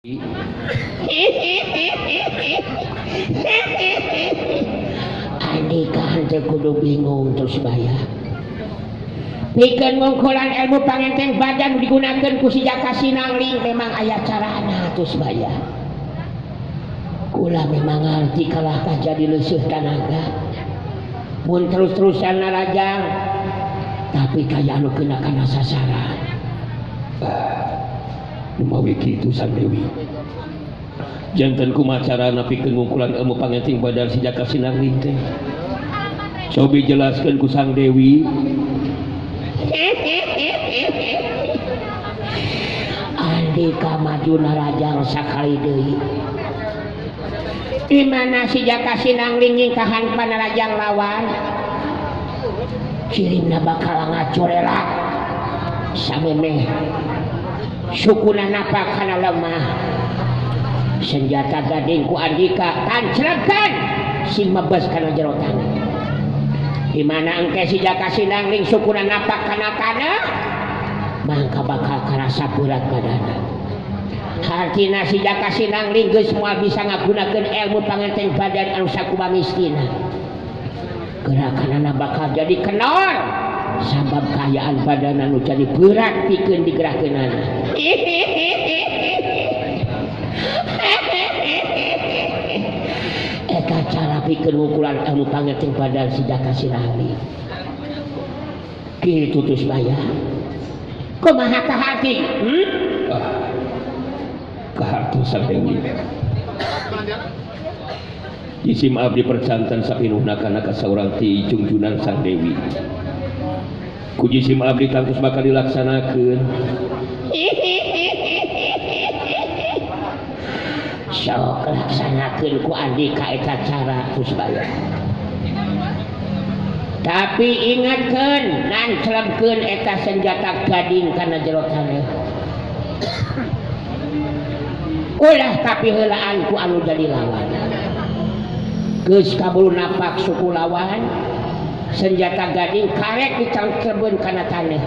Andika henteu kudu bingung terus bayar. Pikeun ngungkulan ilmu pangenteng badan digunakeun ku si Jaka Sinangling memang aya carana terus bayar. Kula memang ngarti kalah tah jadi leuseut tanaga. Mun terus-terusan narajang tapi kaya anu kena kana sasaran. Lumawi kitu Sang Dewi. Janten kumaha carana pikeun ngungkulan ilmu pangenteng badan si Jaka Sinangling teh? Cobi jelaskeun ku Sang Dewi. Andika maju narajang sakali deui. Di mana si Jaka Sinangling nyingkahan panarajang lawan? Kirimna bakal ngacurelak. Samemeh sukuna napak kana lemah. Senjata gading ku Andika tancrepkeun sing mebes kana jero tanah. Di mana engke si Jaka Sinangling sukuna napak kana tanah, mangka bakal karasa berat badanna. Hartina si Jaka Sinangling geus moal bisa ngagunakeun ilmu pangenteng badan anu sakumaha mistina. Gerakanana bakal jadi kenor sabab kaayaan badan anu jadi berat pikeun digerakkeunana. Eta cara pikeun ngukulan ilmu pangenteng badan si Jaka Sinangling. Kitu terus bayar. Kumaha ka hati? Kahartu Sang Dewi. Jisim abdi percantan sapinuhna kana kasaurang ti jungjunan Sang Dewi. Ku jisim abdi tangtus bakal dilaksanakeun. Sok laksanakeun ku Andika eta cara terus bayar. Tapi ingatkeun nanclepkeun eta senjata gading kana jero taneuh. Ulah tapi heulaan ku anu jadi lawan. Geus kaburu napak suku lawan, senjata gading karek dicangclebeun kana taneuh.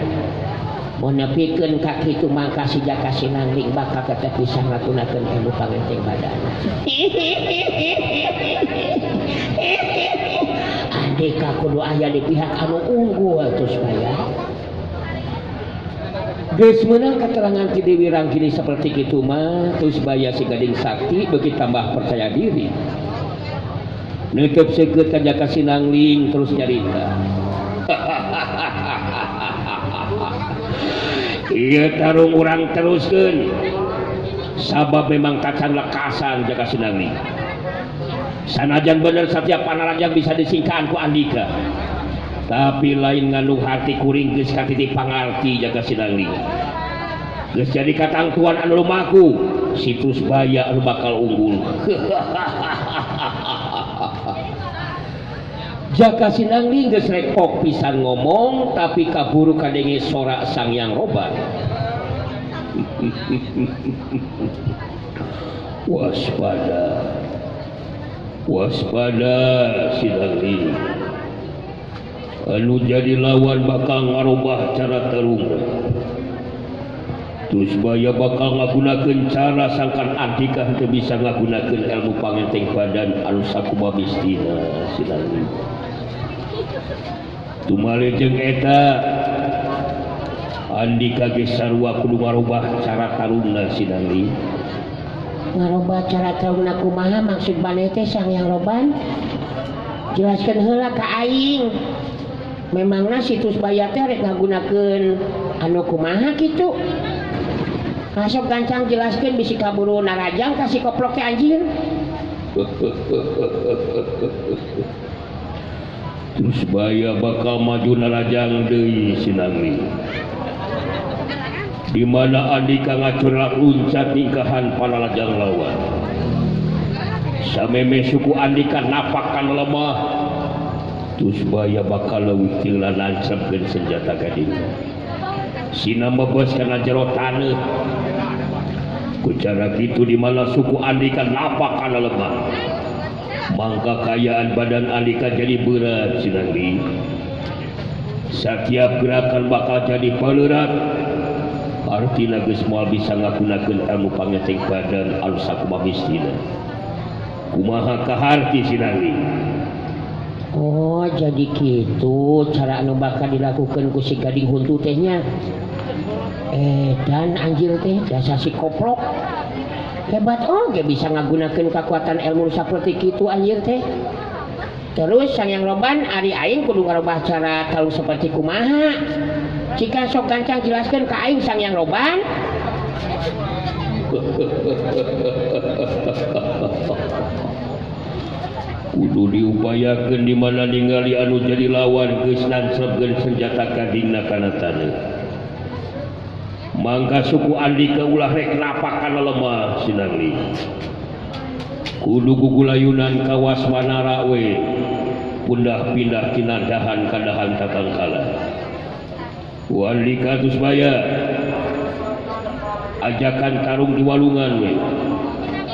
Mun nepikeun ka kitu mangka si Jaka Sinangling bakal tetep bisa ngagunakeun ilmu pangenteng badan. Andika kudu aya di pihak anu unggul terus bayar. Geus meunang keterangan ti Dewi Rangkini seperti kitu mah terus bayar si Gading Sakti beuki tambah percaya diri. Neuteub seukeut ka Jaka Sinangling terus nyarita. Ieu tarung urang teruskeun. Sabab memang tacan lekasan Jaka Sinangling. Sanajan bener setiap panarajang bisa disingkahan ku Andika. Tapi lain ngandung hati kuring geus katitip pangarti Jaka Sinangling. Geus jadi katangtuan anu lumaku, situs baya anu bakal unggul. Jaka Sinangling geus rekpok pisan ngomong tapi kaburu kadenge sorak Sang Hyang Roban. Waspada. Waspada Sinangling. Anu jadi lawan bakal ngarubah cara tarungna. Terus baya bakal ngagunakeun cara sangkan Andika henteu bisa ngagunakeun ilmu pangenteng badan anu sakumaha mistina Sinangling. Tumali jeung eta Andika geus sarua kudu ngarubah cara tarungna Sinangling. Ngarubah cara tarungna kumaha maksud maneh teh Sang Hyang Roban? Jelaskeun heula ka aing. Memangna situs baya teh rek ngagunakeun anu kumaha kitu? Masuk gancang jelaskeun bisi kaburu narajang ka si koplok teh anjir. Terus baya bakal maju narajang deui Sinangling. Di mana Andika ngacurlak luncat ningkahan panarajang lawan. Sameme suku Andika napakan lemah. Terus baya bakal leuwih tila nancapkeun senjata gading. Sina mebes kana jero taneuh. Ku cara kitu di mana suku Andika napak kana lemah. Mangka kaayaan badan Andika jadi berat Sinangling. Setiap gerakan bakal jadi peleurat. Artina geus moal bisa ngagunakeun ilmu pangeteng badan anu sakumaha mistina. Kumaha kaharti Sinangling? Oh jadi gitu cara anu bakal dilakukan ku si Gading Huntu teh nya. Dan anjir teh dasar si koplok. Hebat oge bisa ngagunakeun kekuatan ilmu saperti kitu anjir teh. Terus Sang Yang Roban ari aing kudu ngarobah cara tarung seperti kumaha. Jika sok gancang jelaskeun ka aing Sang Yang Roban. Kudu diupayakeun di mana ningali anu jadi lawan geus nancrebkeun senjata gadingna kana taneuh. Mangka suku Andika ulah rek napak kana lemah Sinangling. Kudu gugulayunan kawas manara we pundah-pindah tina dahan ka dahan tatangkala. Ku Andika Tusbaya ajakan tarung di walungan we.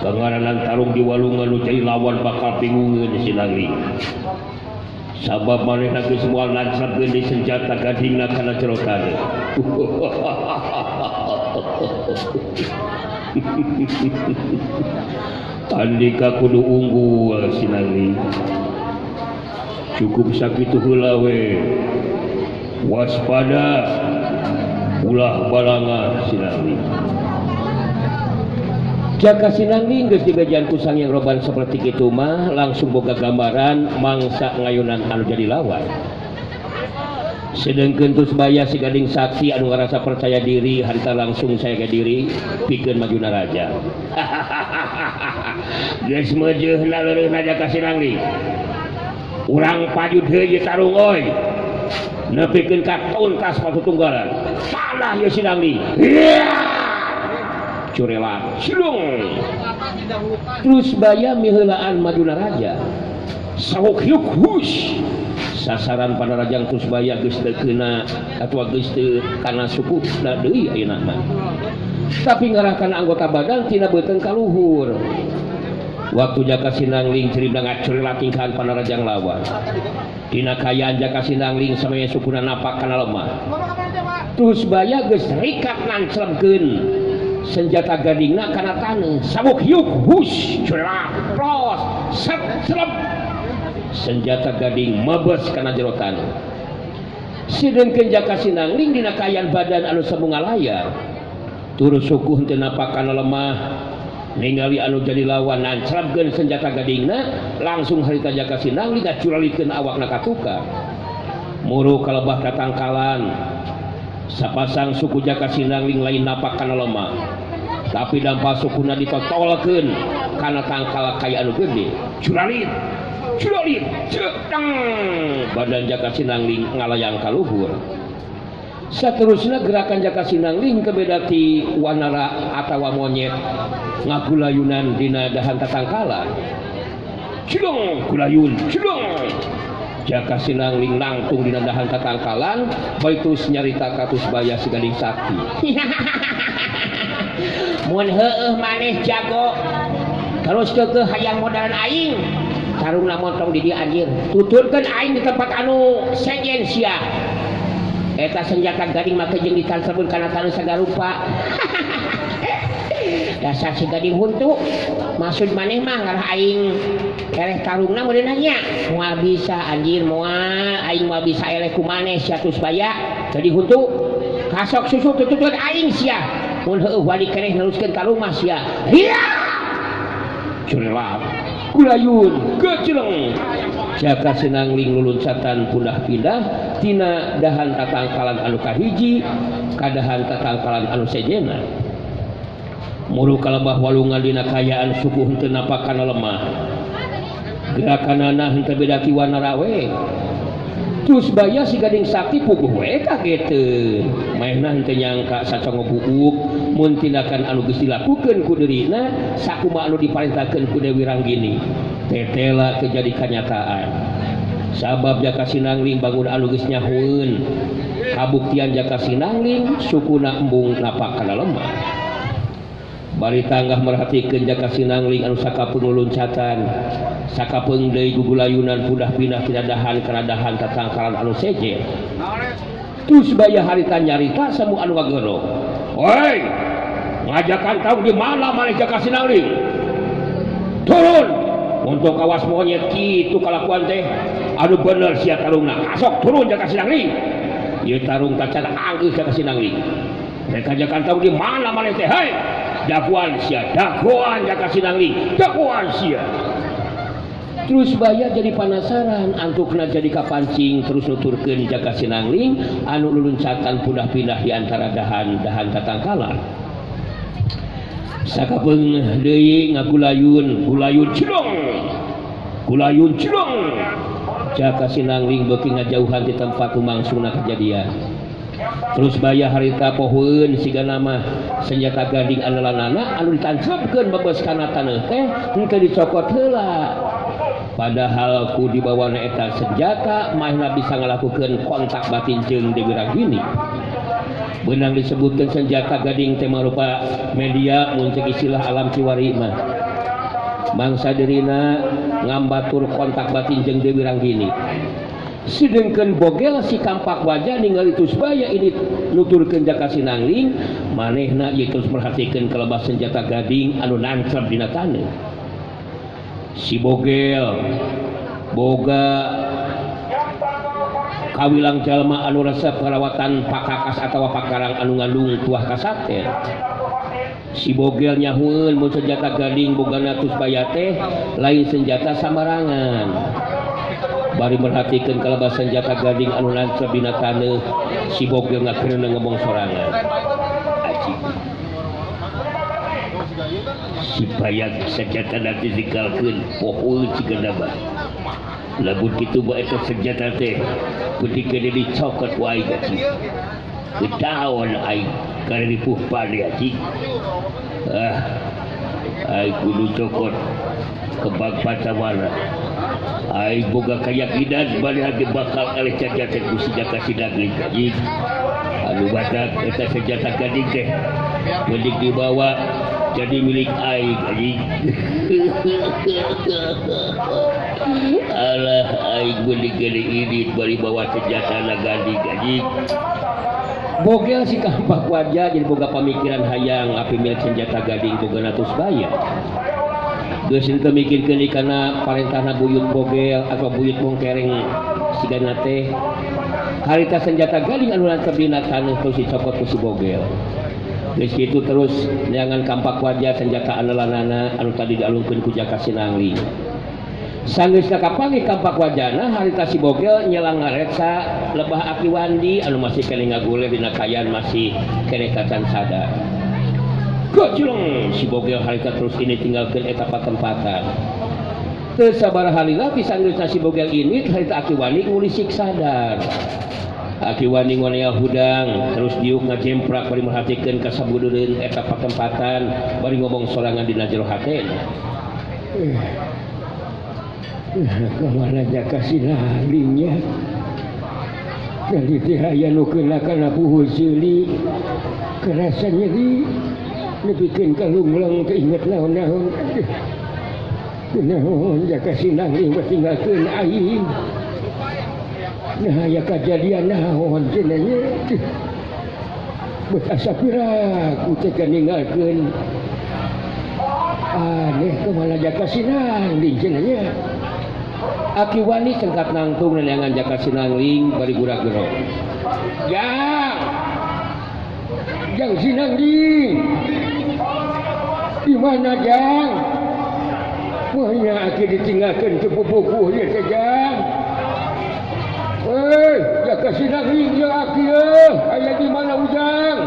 Kangaranan tarung di walungan nu jadi lawan bakal bingungeun Sinangling. Sabab manehna geus moal nancrebkeun di senjata gadingna kana jero taneuh. Andika kudu unggul Sinangling. Cukup sakitu heula we. Waspada ulah balanga Sinangling. Jaka Sinangling geus dibejaan ku Sang Yang Roban seperti kitu mah langsung boga gambaran mangsa ngayunan anu jadi lawan. Sedengkeun Tusbaya si Gading Sakti anu ngarasa percaya diri harita langsung saya diri pikeun majuna raja. Geus meujeuhna leureuna Jaka Sinangling. Urang paju deui ieu tarung euy. Nepikeun ka tuntas patutunggalan. Panah ieu Sinangling. Curela silung. Terus baya miheulaan majuna raja. Sahuk hiuk hus. Sasaran panarajang terus baya geus teu keuna atawa geus teu kana suku da deui ayeuna mah. Tapi ngarahkan anggota badan tina beuteung ka luhur. Waktu Jaka Sinangling cerita ngacurela tingkahan panarajang lawan. Dina kayaan Jaka Sinangling samaya sukuna napak kana lemah. Terus baya geus rikat nancrebkeun senjata gadingna kana taneuh. Sabuk hiuk hus curela plos set selep. Senjata gading mabes kana jero taneuh. Sedengkeun Jaka Sinangling dina kaayaan badan anu semu ngalayar. Turus suku henteu napak kana lemah. Ningali anu jadi lawan nancrebkeun senjata gadingna langsung harita Jaka Sinangling ngacuralikeun awakna ka tukang. Muru kalebah tatangkalan. Sapasang suku Jaka Sinangling lain napak kana lemah. Tapi dampal sukuna ditotolkeun kana tangkal kaya anu gede. Curalit, curalit, cetang. Badan Jaka Sinangling ngalayang ka luhur. Saterusna gerakan Jaka Sinangling kebeda ti wanara atawa monyet ngagulayunan dina dahan tatangkalan. Cilong gulayun, cilong. Jaka Sinangling nangtung dina dahan tatangkalan, baitus nyarita ka Tusbaya si Gading Sakti. Mun heueuh maneh jago, terus keukeuh hayang modalan aing. Tarungna montong di dieu anjir. Tuturkeun aing di tempat anu sejen sia. Eta senjata gading make jeung ditancapkeun kana taneuh sagarupa. Dasar si Gading Huntu. Maksud maneh mah ngarah aing eleh tarungna meureun nya. Moal bisa anjir moal aing moal bisa eleh ku maneh sia Tusbaya. Gading Huntu kasok susu tututkeun aing sia. Mun heueuh wali keneh neruskeun tarung mah sia. Hiya! Curelap gulayun gecileng. Jaka Sinangling luluncatan pundah-pindah tina dahan tatangkalan anu kahiji kadahan tatangkalan anu sejena. Muru kalebah walungan dina kayaan suku henteu napak kana lemah. Gerakanana henteu beda ti wanara we. Tusbaya si Gading Sakti puguh we kageteun. Maehna henteu nyangka sacongo buuk mun tindakan anu geus dilakukeun ku dirina sakumaha anu diparentahkeun ku Dewi Ranggini. Tetela teu jadi kanyataan. Sabab Jaka Sinangling bangun anu geus nyahueun. Kabuktian Jaka Sinangling sukuna embung napak kana lemah. Bari tanggah merhatikeun Jaka Sinangling anu sakapeung luluncatan, sakapeung deui gugulayunan pundah pindah tina dahan kana dahan tatangkalan anu sejen. Tusbaya harita nyarita samu anu ngagero. Oi, ngajakan tahu di mana maneh Jaka Sinangling? Turun untuk kawas monyet kitu kalakuan teh. Anu bener sia tarungna. Asok turun Jaka Sinangling. Ieu tarung tacan anggeus Jaka Sinangling. Rek ngajakan tahu di mana maneh teh? Hei, dagoan sia, dagoan Jaka Sinangling, dagoan sia. Terus baya jadi penasaran, antukna jadi kapancing terus nuturkeun Jaka Sinangling anu luluncatan pindah-pindah di antara dahan-dahan tatangkalan. Sakapeung deui ngagulayun, gulayun cilong. Gulayun cilong. Jaka Sinangling beuki ngajauhan di tempat lumangsungna kejadian. Terus baya harita pohoeun siga nama senjata gading andalanana anu ditancepkeun bebes kana taneuh teh henteu dicokot heula. Padahal ku dibawana eta senjata mahna bisa ngalakukeun kontak batin jeung Dewi Ragini. Beunang disebutkeun senjata gading teh marupa media mun cek istilah alam kiwari mah. Mangsa dirina ngambatur kontak batin jeung Dewi Ragini. Sedengkeun bogel si kampak wajah ningali Tusbaya ini nuturkeun Jaka Sinangling, manehna ieu terus merhatikeun kalebah senjata gading anu nancep dina taneuh. Si bogel boga kawilang jalma anu resep perawatan pakakas atawa pakarang anu ngandung tuah kasaten. Si bogel nyahueun mun senjata gading bogana Tusbaya teh lain senjata sambarangan. Bari merhatikeun kalebah senjata gading anu nancep dina taneuh, si bogel ngakeurna ngomong sorangan. Aji. Si bayag senjata nanti dikalkeun pohoeun siga nabah. Lamun kitu bae eta senjata teh putikeun dicokot ku aing aji. Ketaon aing kana dipuh pade aji. Ah, aing kudu cokot kebang pacawana. Aing boga kayakinan bari hati bakal kalih senjata ku si Jaka Sinangling aji. Anu badak eta senjata gading teh mending dibawa jadi milik aing anjing. Alah aing mending gede ini bari bawa senjata gading anjing. Bogel si kampak wajah jadi boga pamikiran hayang api milik senjata gading bogana Tusbaya. Geus henteu mikirkeun kana parentahna buyut bogel atau buyut mongkereng sigana teh. Harita senjata gading anu nancep dina taneuh terus dicokot ku si bogel. Geus kitu terus neangan kampak wajah senjata andalanana anu tadi dialungkeun ku Jaka Sinangling. Sanggeusna kapanggih kampak wajana harita si bogel nyelang ngareksa lebah Aki Wandi anu masih keneh ngaguler dina kayan masih keneh tacan sadar. Goclong si bogel harita terus ini tinggalkeun eta patempatan. Teu sabaraha lila sanggeusna si bogel ini harita Aki Wandi ngulisik sadar. Aki Wani ngonea hudang terus diuk ngajemprak bari merhatikeun ka sabudureun eta patempatan bari ngomong sorangan dina jero hatena. Kamana Jaka Sinanglingnya? Jadi teh aya nu keuna kana puhul seuli kerasa nyeri nepikeun ka lungleng teu inget naon-naon. Naon Jaka Sinangling tinggalkeun aing. Nah, ya kejadian naon cenah nya. Beut asa piraku teh ninggalkeun. Aneh kumaha Jaka Sinangling cenah nya. Aki Wani cengkat nangtung neangan Jaka Sinangling bari gurak-gerok. Jang. Jang Sinangling. Di mana Jang? Wah nya aki ditinggalkeun teu pupukuh ieu teh Jang. Hei, Jaka Sinangling ya aki euy, aya di mana ujang?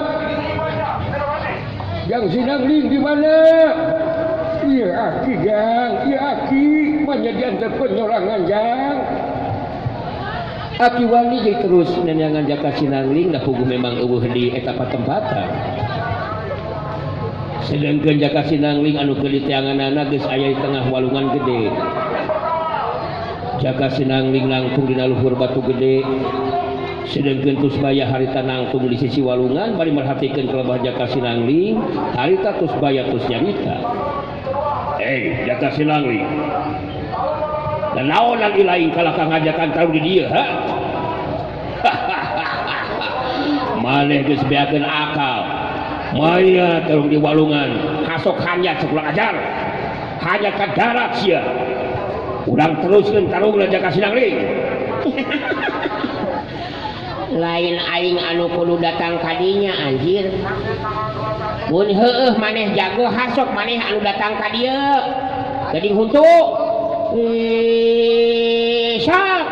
Jang Sinangling di mana? Iya aki Jang, iya aki, manya diantarkeun nyorangan Jang. Aki Wani jadi terus neangan Jaka Sinangling da puguh memang eueuh di eta patempatan. Sedengkeun Jaka Sinangling anu keur diteanganana geus aya di tengah walungan gede. Jaka Sinangling nangtung dina luhur batu gede. Sedengkeun Tusbaya harita nangtung di sisi walungan bari merhatikeun kelebah Jaka Sinangling, harita Tusbaya terus nyarita. Eh, Jaka Sinangling. Dan naon lagi lain kalah ka ngajakan tahu di dieu, ha? Maneh geus beakeun akal. Maya tarung di walungan hasok hanya sekurang ajar hanya ka darat sia urang teruskeun tarungna Jaka Sinangling. Lain aing anu kudu datang kadinya anjir. Mun heueuh maneh jago hasok maneh anu datang ka dieu. Gading huntu. Sok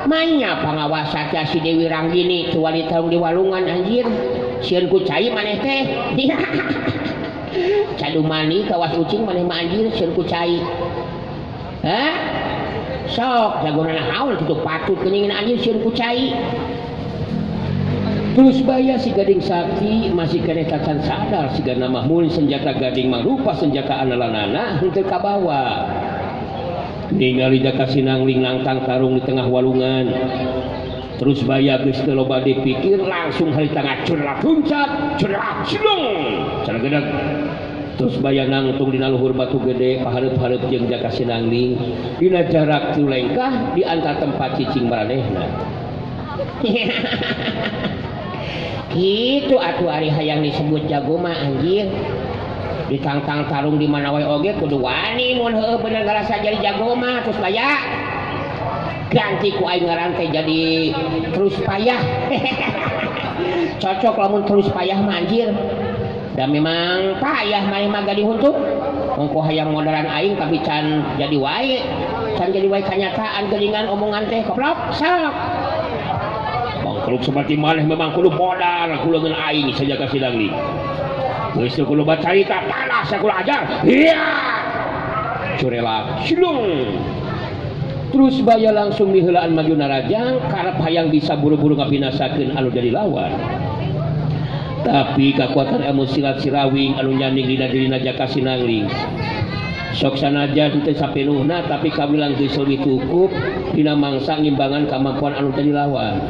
manya pangawasa teh si Dewi Ranggini teu wani tarung di walungan anjir. Sieun ku cai maneh teh. Cadu mani kawas ucing maneh mah anjir sieun ku cai. Hah? Sok jagona naon kitu patut geuning anjir sieun ku cai. Terus baya si Gading Sakti masih keneh tacan sadar sigana mah mun senjata gading mangrupa senjata analanana henteu kabawa. Ningali Jaka Sinangling nangtang tarung di tengah walungan. Terus baya geus teu loba dipikir langsung harita ngacurlah puncak, curah cilung. Cara gedeg. Terus baya nangtung dina luhur batu gede pahareup-hareup jeung Jaka Sinangling dina jarak 3 lengkah di antara tempat cicing maranehna. Kitu atuh ari hayang disebut jago mah anjir. Ditangtang tarung di mana wae oge kudu wani mun heueuh bener ngarasa jadi jago mah terus baya. Ganti ku aing ngaran teh jadi terus payah. Cocok lamun terus payah mah anjir. Da memang payah maneh mah gading huntu. Ongko hayang modaran aing tapi can jadi wae. Can jadi wae kanyataan geuningan omongan teh koplok sok. Bangkrut seperti maneh memang kudu modar ku leungeun aing saja ka Sinangling. Geus teu kudu bacarita panas sakulah ajar. Iya. Curelak silung. Terus baya langsung miheulaan maju narajang karep hayang bisa buru-buru ngabinasakeun anu jadi lawan. Tapi kekuatan ilmu silat Sirawing anu nyanding dina dirina Jaka Sinangling. Sok sanajan teu sapenuhna tapi kawilang geus leuwih cukup dina mangsa ngimbangan kemampuan anu jadi lawan.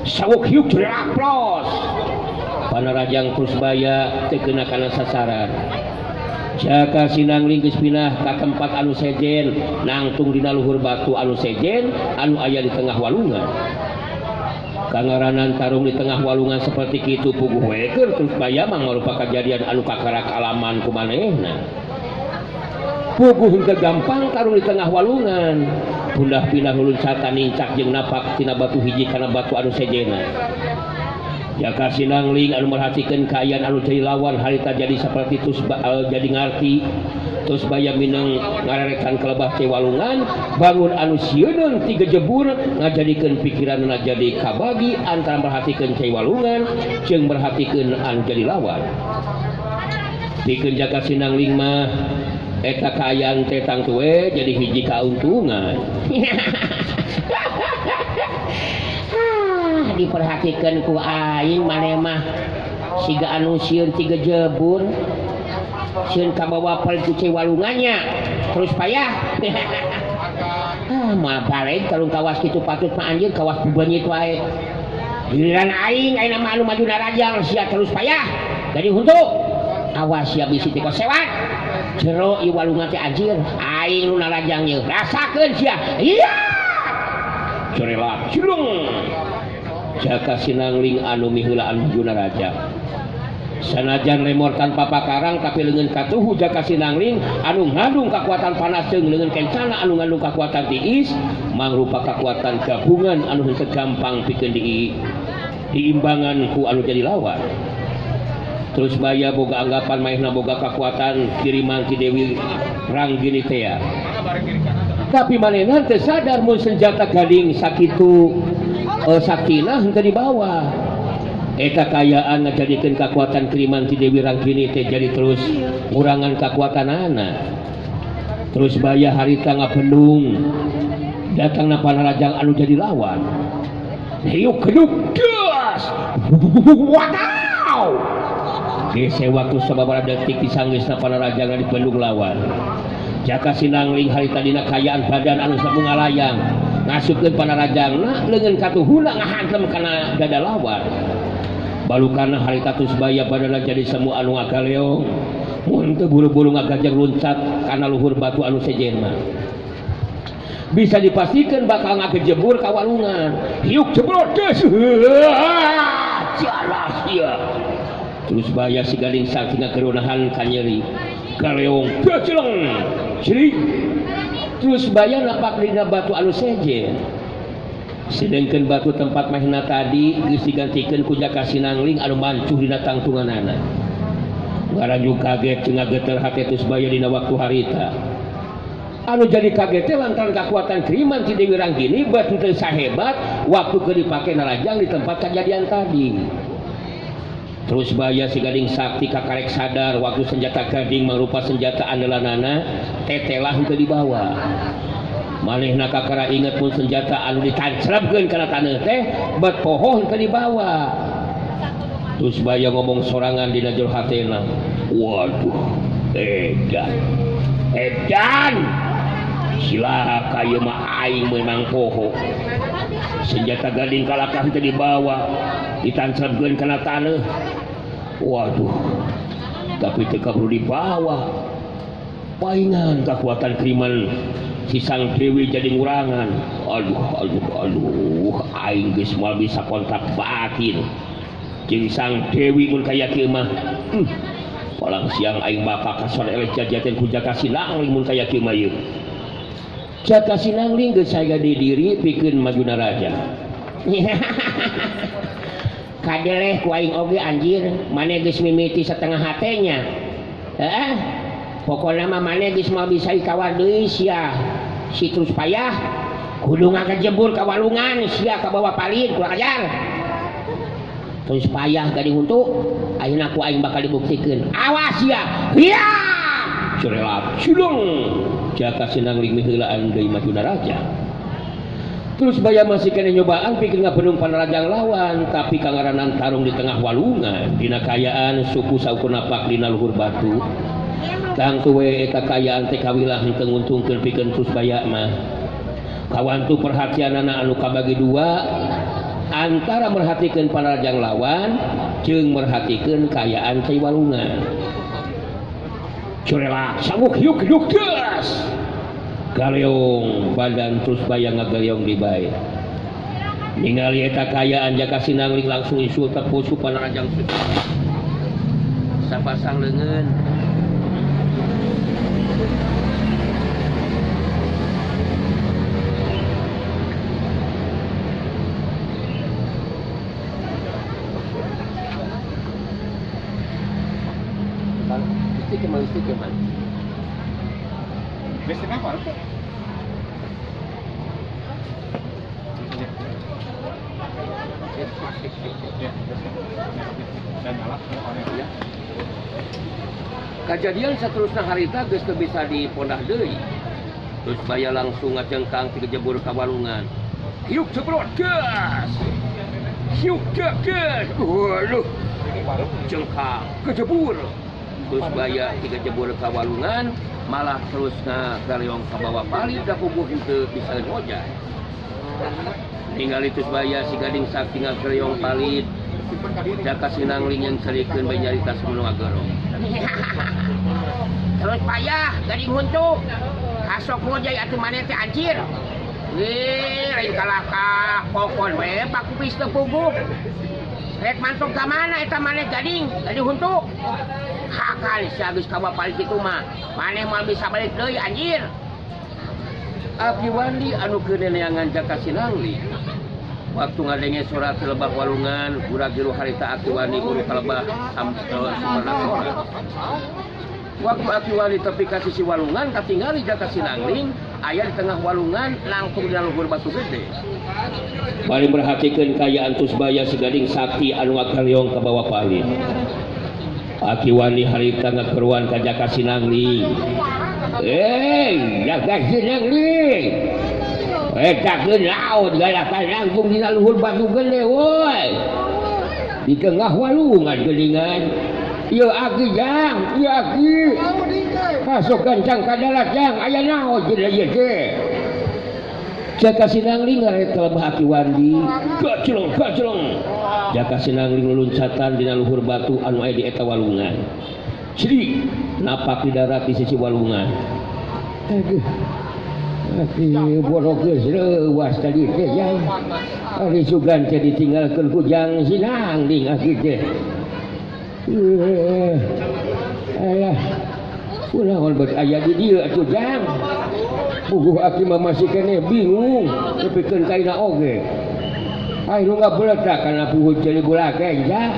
Sawuk hiuk curelak plos. Panarajang terus baya teu kena kana sasaran. Jaka Sinangling geus pindah ka tempat anu sejen, nangtung dina luhur batu anu sejen anu aya di tengah walungan. Kangaranan tarung di tengah walungan seperti kitu puguh we keur terus baya mah marupa kajadian anu kakara kalaman ku manehna. Puguh henteu gampang tarung di tengah walungan. Pundah pindah luncatan nincak jeung napak tina batu hiji kana batu anu sejena. Jaka Sinangling anu merhatikeun kaayaan anu jadi lawan harita jadi saperti tus jadi ngarti terus baya minang ngarerekan kelebah teh walungan bangun anu sieuneun tiga jebur ngajadikeun pikiranna jadi kabagi antara merhatikeun cai walungan jeung merhatikeun anu jadi lawan. Pikeun Jaka Sinangling mah eta kaayaan teh tangtu we jadi hiji kauntungan. Diperhatikan ku aing maneh mah siga anu sieun tiga jebur sieun kabawa pelit ku cai walungannya terus payah. Ah moal balik tarung kawas kitu patut mah anjir kawas bubenyit wae. Giliran aing ayeuna mah anu maju narajang sia terus payah. Jadi huntu awas sia bisi teh kosewat. Jero ieu walungan teh anjir aing nu narajang ieu rasakeun sia. Iya. Curelak cilung. Jaka Sinangling anu miheulaan maju naraja. Sanajan lemor tanpa pakarang tapi leungeun katuhu Jaka Sinangling anu ngandung kakuatan panas jeung leungeun kencana anu ngandung kakuatan tiis mangrupa kakuatan gabungan anu henteu gampang pikeun diimbangan ku anu jadi lawan. Terus baya boga anggapan maehna boga kakuatan kiriman ti Dewi Ranggini teh. Tapi manehna teu sadar mun senjata gading sakitu saktina henteu dibawa. Eta kaayaan ngajadikeun kakuatan kiriman ti Dewi Ranggini teh jadi terus ngurangan kakuatanana. Terus baya harita ngabendung datangna panarajang anu jadi lawan. Hiuk keduk gas. Wadaw. Gese waktu sababaraha detik disanggeusna panarajang dibendung lawan. Jaka Sinangling harita dina kaayaan badan anu sapu ngalayang ngasupkeun panarajangna leungeun katuhuna ngahantem kana dada lawan. Balukana harita tus baya badanna jadi semu anu ngagaleong. Mun teu buru-buru ngagajeng luncat kana luhur batu anu sejen mah. Bisa dipastikan bakal ngagejebur ka walungan. Hiuk jebrot geus. Jalas ieu. Terus baya si Gading Sakti ngageronahan ka nyeri. Galeong gaceleng. Ciri. Terus baya napak dina batu anu sejen. Sedengkeun batu tempat mahna tadi geus digantikeun ku Jaka Sinangling anu mancuh dina tangtunganana. Ngaranjung kaget jeung ngageter hate terus baya dina waktu harita. Anu jadi kaget teh lantaran kekuatan kriman ti Dewi Ranggini batu teu sahebat waktu keur dipake narajang di tempat kejadian tadi. Terus baya si Gading Sakti kakarek sadar waktu senjata gading mangrupa senjata andalanana tetelah henteu dibawa. Manehna kakara inget pun senjata anu ditancrapkeun kana taneuh teh bet poho henteu dibawa. Terus baya ngomong sorangan dina jero hatena. Waduh, edan. Edan. Silaka ieu mah aing meunang poho. Senjata gading kalakah henteu dibawa, ditancapkeun kana taneuh. Waduh. Tapi teu kaburu dibawa. Paingan kekuatan kriman si Sang Dewi jadi ngurangan. Aduh, aduh, aduh, aing geus moal bisa kontak batin. Jeung Sang Dewi mun kaya kieu mah. Palang siang aing bakal kasor eleh jajaten ku Jaka Sinangling mun kaya kieu mah ieu. Jaka Sinangling geus saya di diri pikeun maju naraja. Kadeleh ku aing oge anjir, maneh geus mimiti setengah hatenya. Heeh. Pokona mah maneh geus moal bisa ikawar deui sia. Si terus payah kudu ngagejebur ka walungan sia kabawa palid kurang ajar. Terus payah gading huntu, ayeuna ku aing bakal dibuktikeun. Awas sia. Hiya! Curelap sulung. Jaka Sinangling miheulaan deui maju naraja. Terus baya masih kena nyobaan pikir ngabendung panarajang lawan, tapi kangaranan tarung di tengah walungan dina kayaan suku saukur napak dina luhur batu. Tangtu we eta kayaan teh kawilah henteu nguntungkeun pikeun terus baya mah. Kawantu perhatianana anu kabagi dua antara merhatikeun panarajang lawan jeung merhatikeun kayaan cai walungan. Curelak sanggup yuk yuk gas. Galeong badan terus bayang ngagaleong di bae. Ningali eta kayaan Jaka Sinangling langsung isul tepus ku panarajang. Sapasang leungeun. Listrik kemana? Listrik apa? Kejadian seterusnya harita geus teu bisa dipondah deui. Terus baya langsung ngacengkang ti kejebur ka walungan. Hiuk cebrot gas. Hiuk gas. Waduh. Cengkang kejebur. Terus baya tiga jebur ka walungan malah terus ngagaleong ka bawah palid da kubuh henteu bisa ngojay. Ningali terus baya si Gading Sakti ngagaleong palid. Jaka Sinangling yang cerikeun bae nyarita samono ngagerong. Terus payah gading huntu. Kasok ngojay atuh maneh teh anjir. Wih, lain kalakah pokon we pakupis teu puguh. Rek mantok ka mana eta maneh gading, gading huntu. Hakan sia geus kawa balik kitu mah. Maneh moal bisa balik deui anjir. Aki Wandi anu keur neangan Jaka Sinangling. Waktu ngadenge surat lebah walungan, gura-giru harita Aki Wandi guru kalebah samperna sora. Waktu Aki Wandi tepi ka sisi walungan katingali Jaka Sinangling aya di tengah walungan langkung dina luhur batu gede. Bari merhatikeun kayaan Tusbaya si Gading Sakti anu ngagaleong ka bawah palid. Aki Wandi harita ngakeruan ka Jaka Sinangling. Eh, Jaka Sinangling. Eta keun laut galakan langkung dina luhur batu gede woi. Di tengah walungan geuningan. Ieu aki jang, ieu aki. Masuk gancang ka darat jang, aya naon dina ieu teh. Jaka Sinangling ngaret ka lebah Aki Wandi. Gaclong gaclong. Jaka Sinangling luluncatan dina luhur batu anu aya di eta walungan. Ciri napak di darat di sisi walungan. Aduh. Aki borok geus leuwas tadi teh jang. Ari sugan teh ditinggalkeun ku Jang Sinangling aki teh. Alah kunaon bet aya di dieu atuh jang. Puguh aki mah masih keneh bingung nepikeun ka ayeuna oge. Ai nu ngabeletak kana puguh ceuli gulageng jang.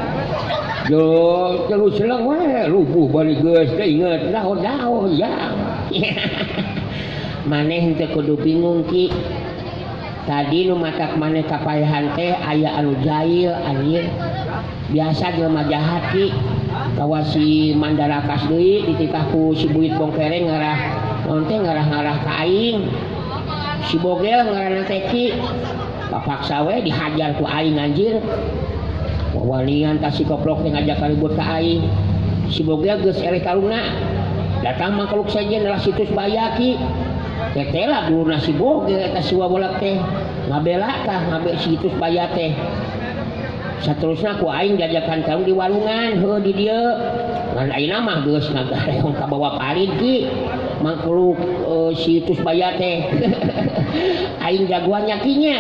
Jo telu seleng we rubuh bari geus teu inget naon-naon jang. Maneh teu kudu bingung Ki. Tadi nu matak maneh kapayahan teh aya anu jahil anjir. Biasa jelema jahat Ki. Kawasi Mandarakas deui dititah ku si Buyut Bongkereng ngarah naon teh ngarah-ngarah ka aing. Si Bogel ngaranna teh Ki. Papaksa we dihajar ku aing anjir. Wawanian ka si koplok teh ngajak ribut ka aing. Si Bogel geus eleh taruna. Datang mangkeluk sejen lah situs baya Ki. Tetela guruna si Bogel eta si wabolak teh ngabela tah ngabe situs baya teh. Saterusna ku aing jajakan tarung di walungan heuh di dieu. Ngan ayeuna mah geus ngagareong ka bawa parit Ki. Mangkeluk situs baya teh. Aing jagoan nya Ki nya.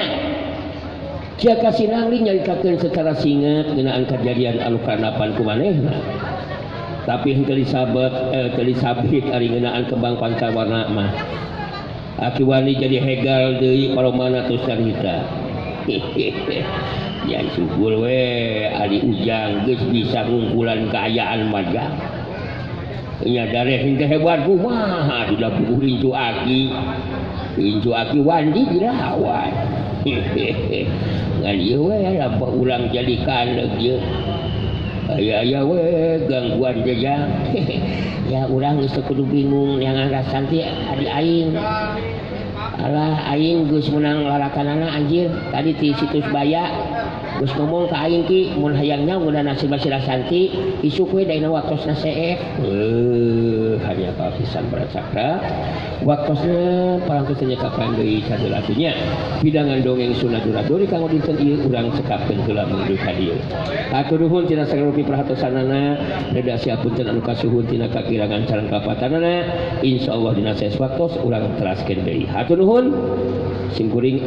Jaka Sinangli nyaritakeun secara singet ngeunaan kajadian anu kanapan ku manehna. Tapi henteu disabet teu disabit ari ngeunaan kembang pancawarna mah. Aki wani jadi hegal deui paromana tos carita. Ya syukur we ari Ujang geus bisa ngungkulan kaayaan mah jang. Nya dareh henteu hebat kumaha sudah puguh incu aki. Incu aki wandi dilawan. Ngan ieu we lampah ulang jadi kaneuk ieu. Aya-aya we gangguan teh jang. Ya urang geus teu kudu bingung neangan Rasanti adi aing. Alah aing geus meunang lalakanana anjir. Tadi ti situs baya geus ngomong ka aing Ki mun hayang nyaho ngeunaan nasib si Rasanti isuk we daina waktosna seek. Hanya kapisan baracakra. Waktosna parangtos teh nyekapan deui sadeulatunya. Pidangan dongeng Sunda Duraduri kanggo dinten ieu urang cekapkeun heula menuju ka dieu. Hatur nuhun tina sagala rupi perhatosanana, reda siapunten anu kasuhun tina kakirangan sareng kapatanana. Insyaallah dina saes waktos urang teraskeun deui. Hatur nuhun. Simkuring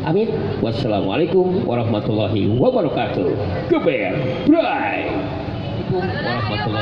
amit. Wassalamualaikum warahmatullahi wabarakatuh. Geber. Bye. Warahmatullahi.